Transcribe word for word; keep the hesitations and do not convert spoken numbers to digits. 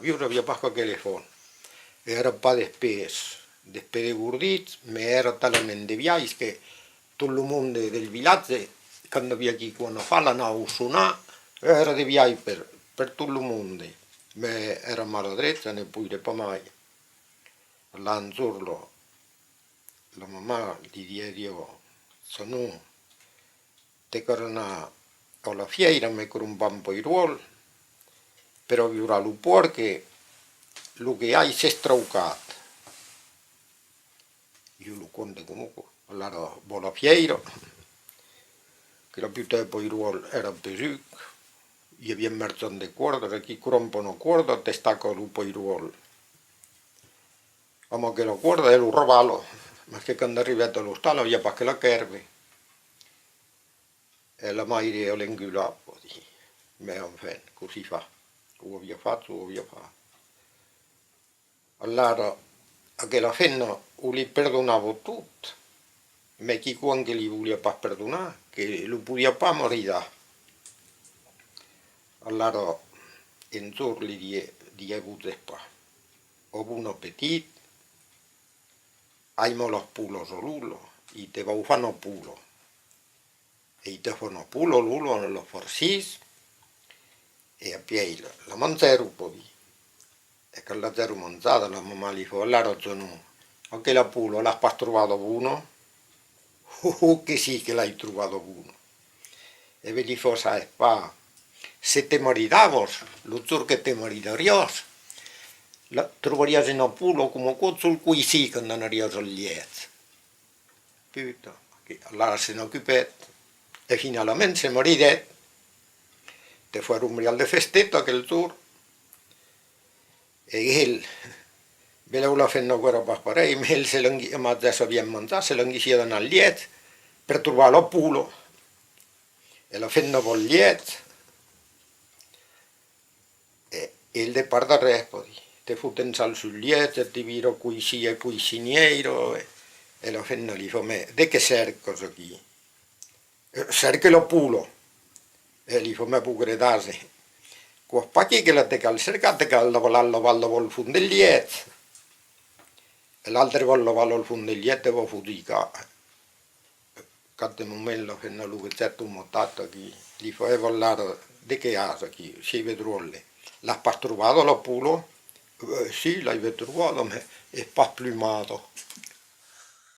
Viure aviá pas qualque telefòn. Èra pas d'espès, d'espès degordits, mès èra talament de biais que tot lo monde del vilatge, quand aviá quicòm a far, l'anava sonar, èra de biais per, per tot lo monde. Mès èra maladrecha, ne poiriá pas mai. L'an jorn, la mamà li diguèt: «Io, Sanon, te cal anar a la fièira me crompar un poiruòl per aviurar lo pòrc, que lo que ai s'es traucat.» Ieu lo conte coma aquò. Alara va a la fièira, que la puta de poiruòl èra pesuc, i aviá un marchand de còrdas, aquí crompa una còrda, t'estaca lo poiruòl amb aquela còrda e lo ravala, mas que quand arribèt a l'ostal aviá pas que la quèrbe. E la maire a l'engulat, pòdi, mès enfin, cossí far? O aviá fach, o aviá fach. Alara, aquela femna o li perdonava tot, mès quicòm que li voliá pas perdonar, que lo podiá pas maridar. Alara, un jorn li diguèt: «Diguèt-vos pas, au bon apetit, aima las polas a Lola, i te vau far una pola.» E i te fa una pola, Lola la farcís, e apièi la, la mangèron, pòdi. E quand l'agèron manjada, la mamà li fa: «Alara, Sanon, aquela pola, l'as pas trobada bona?» «Ò, ò, que si que l'ai trobada bona.» E ben li fa: «Sabes pas, se te maridavas, lo jorn que te maridariás, la, trobariás una pola coma aquò sul coissin quand anariás al lièch.» Puta, que alara se n'ocupèt. E finalament se maridèt. Te fèron un brial de festeta aquel jorn. E el, belèu la femna aquò èra pas parelh, mès el se languissiá, mas ja s'avián manjat, se languissiá d'anar al lièch per trobar la pola. E la femna va al lièch. E el de part d'arrèr, pòdi. Te fot un salt sul lièch, e te vira coissin e coissinièira, e, e la femna li fa: «Mès de qué cèrcas aquí?» «E, cèrque la pola.» E li fa: «Mès, bogre d'ase, quò es pas aquí que la te cal cercar, te cal lavalar, lavalar, lavalar al fons del lièch.» E l'autre va lavalar al fons del lièch e va fotjar. Cap de moment la femna lo vegèt tot matat aquí, li fa: «E alara, de qué as aquí? Siás ben dròlle. L'as pas trobada la pola?» «E, si, l'ai ben trobada, mès es pas plumada.»